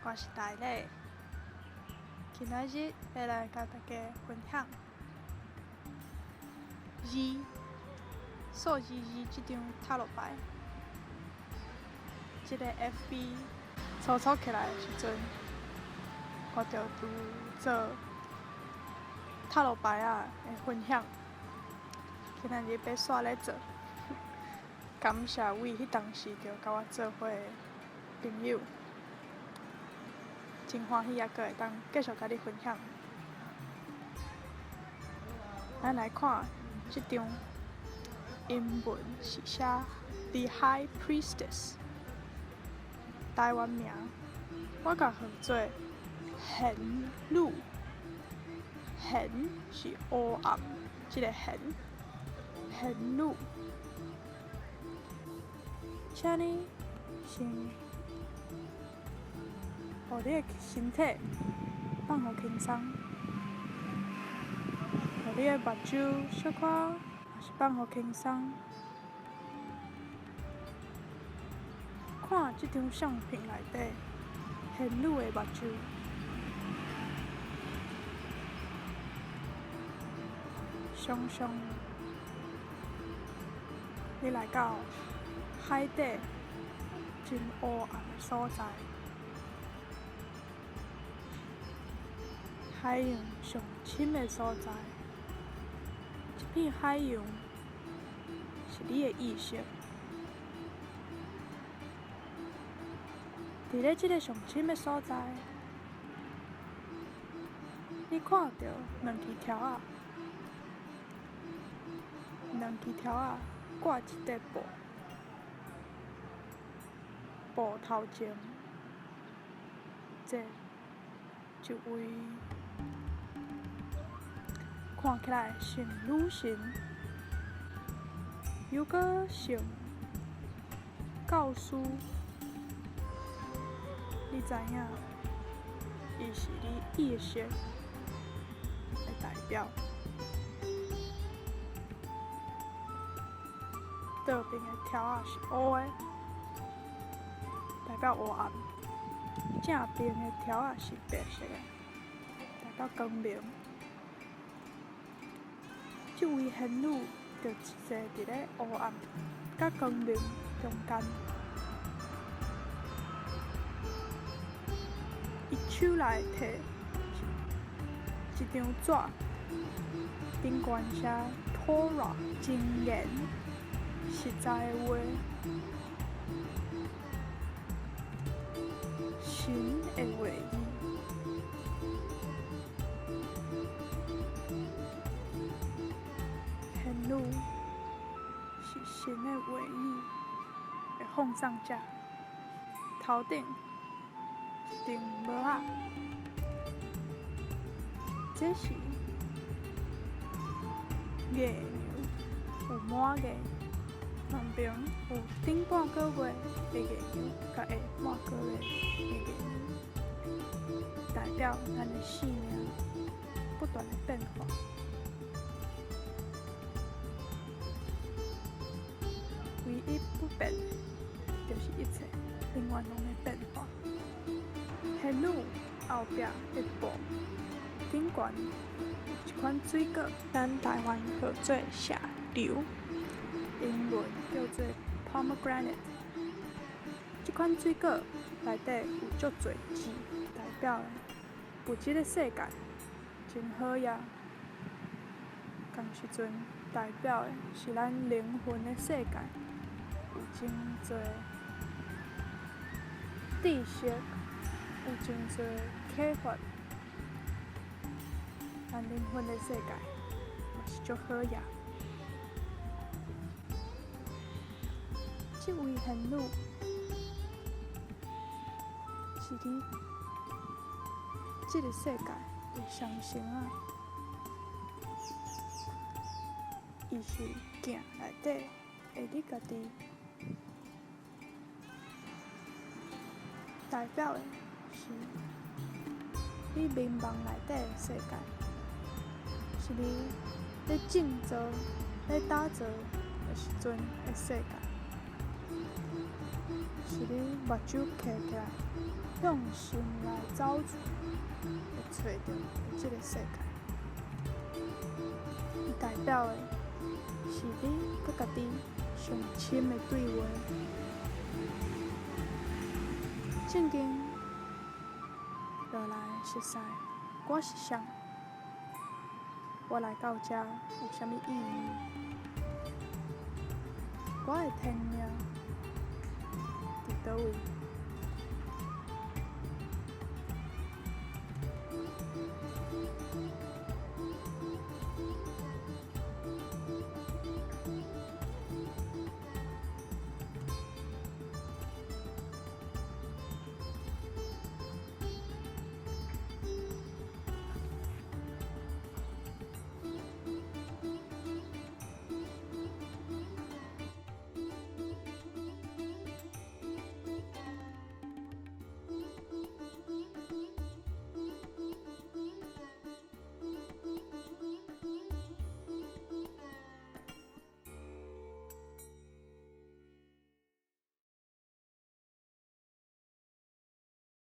我是大麗。今仔日欲來共大家分享二數字二這張塔羅牌。這个 FB 初初起來的時陣，我就有做塔羅牌仔的分享。今仔日欲煞咧做，感謝為彼當時就佮我做伙的朋友。真歡喜，猶閣會當繼續佮你分享。咱來看這張英文是寫 The High Priestess，台灣名我共號做玄女。玄是黑暗，這个玄，玄女。請你先予你的身體放予輕鬆，予你的目睭小可也是放予輕鬆。看這張相片內底玄女的目睭，想像你來到海底真黑暗的所在。海洋上深的所在，這片海洋是你的意識。佇咧這个上深的所在，你看著兩支柱仔，兩支柱仔掛一塊布，布頭前坐一位看起來像女神，猶閣像教師。你知影，伊是你意識的代表。倒爿的柱仔是烏的，代表黑暗；正爿的柱仔是白色的，代表光明。這位仙女就坐佇咧黑暗佮光明中間，伊手內提一張紙，頂懸寫 Torah 箴言，實在的話，神的話語。仙女是神的話語的奉送者，頭頂一頂帽仔，這是月娘，有滿月，兩爿有頂半個月的月娘，佮下半個月的月娘，代表咱的生命不斷的變化。唯一不變的，就是一切永遠攏咧變化。仙女後壁的布頂懸有一款水果，咱台灣號做石榴，英文叫做 pomegranate。這款水果內底有足濟籽，代表的物質的世界真好呀。仝時陣代表的是咱靈魂的世界，有真濟知識，有真濟啟發。咱靈魂的世界嘛是足好呀。這位仙女是佇這个世界的雙生仔。伊是鏡內底的你家己，代表的是你眠夢內底的世界，是你咧靜坐、咧打坐的時陣的世界，是你目睭閉起來。向心內走出，會揣著的這个世界。伊代表的是你佮家己上深的對話。正經落來熟似我是啥？我來到遮有啥物意義？我的天命佇佗位？